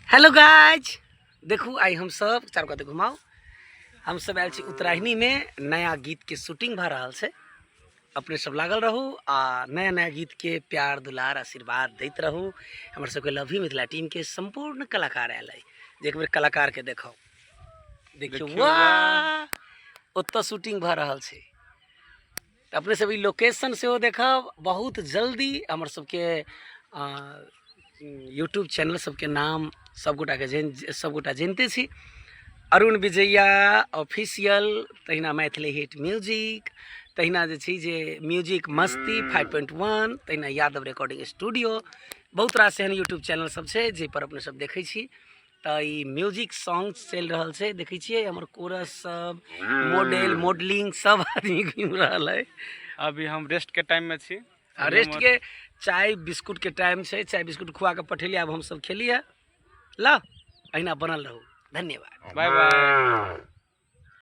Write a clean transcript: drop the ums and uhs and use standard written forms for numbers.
Hello guys, देखू आइ हमसब चारू कात घुमाउ, हमसब आयल छी उत्तरायणीमे, नया गीतके शूटिंग भऽ रहल छै। अपने सब लागल रहू आ नया नया गीतके प्यार दुलार आशीर्वाद दैत रहू। हमर सबके लव you Mithila टीमके सम्पूर्ण कलाकार आयल अइ, जे एक बेर कलाकारके देखाउ। देखियौ, वाह, ओतऽ शूटिंग भऽ रहल छै। तऽ अपने सब ई लोकेशन सेहो देखब। बहुत जल्दी हमर सबके यूट्यूब चैनल सबके नाम सबगोटाके जैन सबगोटा जनिते छी, अरुण विजया ऑफिशियल, तहिना मैथिली हिट म्यूजिक, तहिना जे छै जे म्यूजिक मस्ती 5.1, तहिना यादव रिकॉर्डिंग स्टूडियो। बहुत रास एहन यूट्यूब चैनल सब छै जाहिपर अपने सब देखै छी। तऽ ई म्यूजिक सॉन्ग चलि रहल छै, देखै छियै हमर कोरस सब, मॉडल मॉडलिंग सब आदमी घुमि रहल है। अभी हम रेस्ट के टाइम में छी। आ रेस्ट के चाय बिस्कुट के टाइम छै, चाय बिस्कुट खुआ के पठेलियै, आब हमसब खेलियै। ल अहिना बनल रहू, धन्यवाद, बाय बाय।